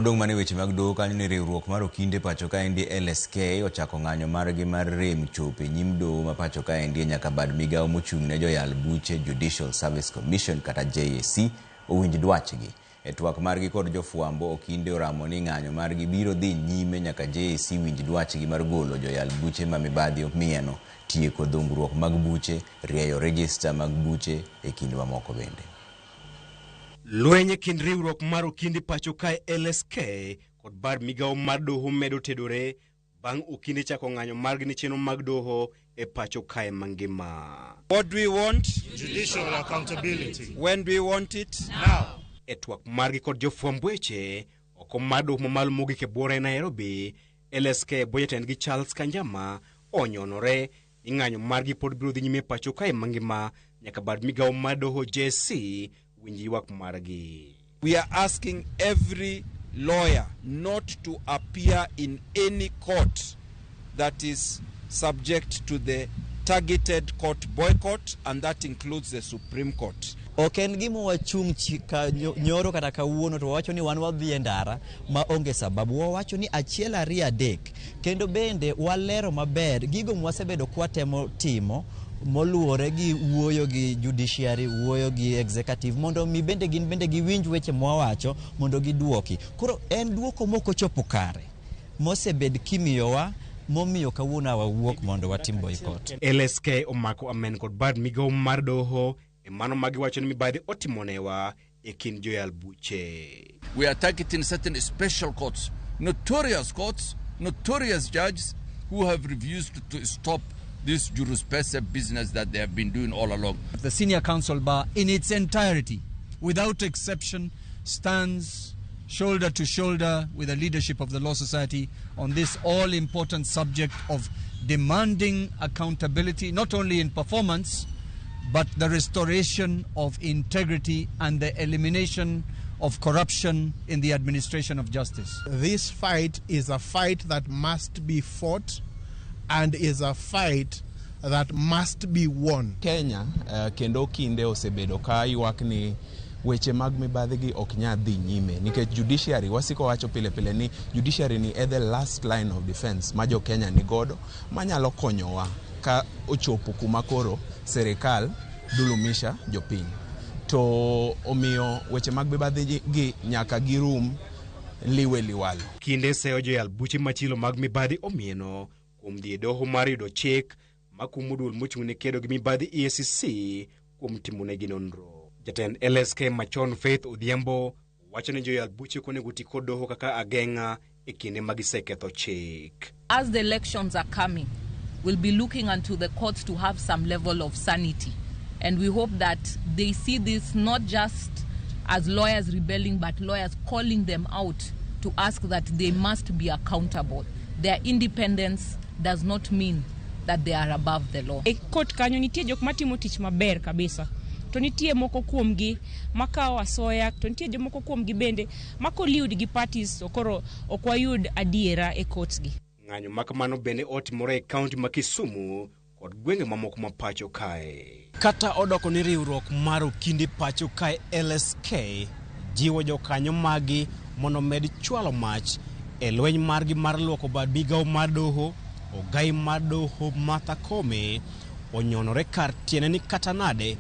Modong' mana e weche mag doho kanyo ni riwruok mar okinde pacho kaendi LSK ochako ng'anyo margi mar rem chopo e nyim doho ma pacho kaendi nyaka bad migawo mochung' ne joyal buche Judicial Service Commission kata JSC owinj dwachgi. E twak margi kod jofwambo, okinde oramo ni ng'anyo margi biro dhi nyime nyaka JSC winj dwachgi mar golo joyal buche ma mibadhi omieno, tieko dhungruok mag buche, rieyo rejista mag buche e kind mamoko bende. Lweny e kind riwruok mar okinde pacho kae LSK kod bad migawo mar doho medo tedore bang' okinde chako ng'anyo margi ne chenro mag doho e pacho kae mangima. What do we want? Judicial accountability. When do we want it? Now. E twak margi kod jofwamb weche oko mar doho mamalo mogik e buore Nairobi, LSK bwo jatendgi Charles Kanjama onyonore ni ng'anyo margi pod biro dhi nyime e pacho kae mangima nyaka bad migawo mar doho JSC winj ywak margi. We are asking every lawyer not to appear in any court that is subject to the targeted court boycott, and that includes the Supreme Court. Ok en gima wachung' nyoro kata kawuono to wawacho ni wan wadhi e ndara ma onge sababu. Wawacho ni achiel ariyo adek kendo bende walero maber gigo mwasebedo kwatemo timo moluwore gi wuoyo gi judiciary, wuoyo gi executive mondo mi bende gin bende giwinj weche mwawacho mondo giduoki. Koro en duoko mok ochopo kare mosebed kimiyowa momiyo kawuono wawuok mondo watim boycott. LSK omako amen kod bad migawo mar doho e mano ma giwacho ni mibadhi otimonewa e kind joyal buche. We are targeting certain special courts, notorious courts, notorious judges who have refused to stop this jurisprudence business that they have been doing all along. The Senior Counsel Bar in its entirety, without exception, stands shoulder to shoulder with the leadership of the Law Society on this all-important subject of demanding accountability, not only in performance, but the restoration of integrity and the elimination of corruption in the administration of justice. This fight is a fight that must be fought and is a fight that must be won. Kenya kendo kinde osebedo ka ywak ni weche mag mibadhi gi ok nyal dhi nyime nikech judiciary wasiko wacho pile pile ni judiciary ni e the last line of defense ma jo Kenya ni godo manyalo konyowa ka ochopo kuma koro serikal dhulumisha jopiny to omiyo weche mag mibadhi gi nyaka girum liwe liwalo. Kinde seyo joyal buche machilo mag mibadhi omieno kuom dhi e doho mar yudo chik makumo duol mochung' ne kedo gi mibadhi EACC kuom timonegi nonro. Jatend LSK machon Faith Odhiambo wacho ni joyal buche ok onego ti kod doho kaka ageng'a e kinde ma giseketho chik. As the elections are coming, we'll be looking unto the courts to have some level of sanity. And we hope that they see this not just as lawyers rebelling, but lawyers calling them out to ask that they must be accountable. Their independence does not mean that they are above the law. E court kanyo nitie jok matimo tich maber kabisa. To nitie moko kuomgi makawo asoya, to nitie jomoko kuomgi bende ma collude gi parties to koro ok wayud adiera e courts gi. Ng'anyo ma kamano bende otimore e kaunti ma Kisumu kod gwenge mamoko ma pacho kae. Kata odoko ni riwruok mar okinde pacho kae LSK jiwo jokanyo magi mondo med chwalo mach e lweny margi mar luoko bad migawo mar doho, ogai mar doho Martha Koome onyonore kar tiende ni kata nade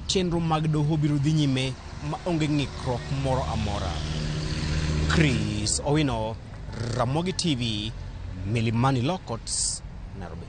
chenro mag doho biro dhi nyime ma onge ng'ikruok moro amora. Chris Owino, Ramogi TV, Milimani Law Courts, Nairobi.